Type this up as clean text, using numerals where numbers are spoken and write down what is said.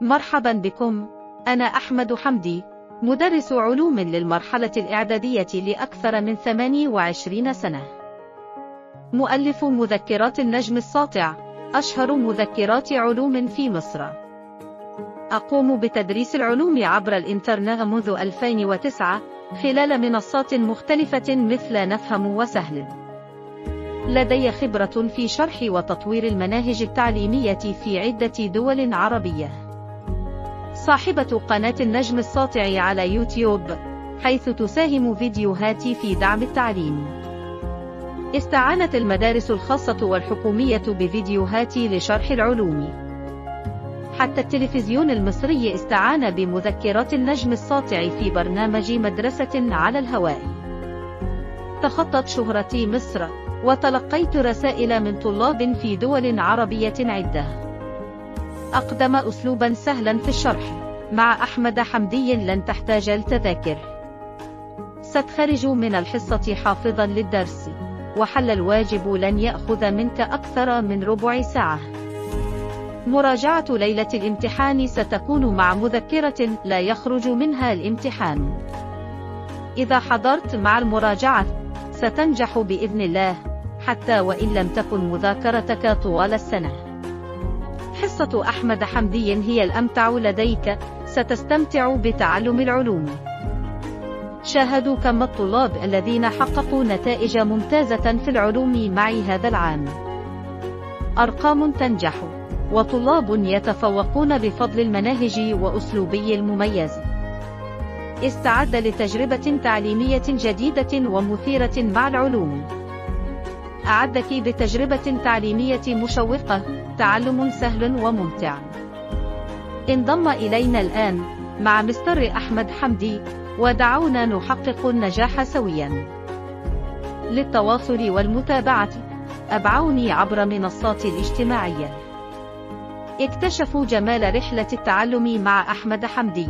مرحبا بكم، أنا أحمد حمدي، مدرس علوم للمرحلة الإعدادية لأكثر من 28 سنة. مؤلف مذكرات النجم الساطع، أشهر مذكرات علوم في مصر. أقوم بتدريس العلوم عبر الإنترنت منذ 2009 خلال منصات مختلفة مثل نفهم وسهل. لدي خبرة في شرح وتطوير المناهج التعليمية في عدة دول عربية. صاحبة قناة النجم الساطع على يوتيوب، حيث تساهم فيديوهاتي في دعم التعليم. استعانت المدارس الخاصة والحكومية بفيديوهاتي لشرح العلوم. حتى التلفزيون المصري استعان بمذكرات النجم الساطع في برنامج مدرسة على الهواء. تخطت شهرتي مصر، وتلقيت رسائل من طلاب في دول عربية عدة. أقدم أسلوبا سهلا في الشرح. مع أحمد حمدي لن تحتاج التذاكر. ستخرج من الحصة حافظا للدرس، وحل الواجب لن يأخذ منك أكثر من ربع ساعة. مراجعة ليلة الامتحان ستكون مع مذكرة لا يخرج منها الامتحان. إذا حضرت مع المراجعة ستنجح بإذن الله، حتى وإن لم تكن مذاكرتك طوال السنة. حصة أحمد حمدي هي الأمتع لديك، ستستمتع بتعلم العلوم. شاهدوا كم الطلاب الذين حققوا نتائج ممتازة في العلوم معي هذا العام. أرقام تنجح، وطلاب يتفوقون بفضل المناهج وأسلوبي المميز. استعد لتجربة تعليمية جديدة ومثيرة مع العلوم. أعدك بتجربة تعليمية مشوقة، تعلم سهل وممتع. انضم إلينا الآن مع مستر أحمد حمدي، ودعونا نحقق النجاح سويا. للتواصل والمتابعة أبعوني عبر منصاتي الاجتماعية. اكتشفوا جمال رحلة التعلم مع أحمد حمدي.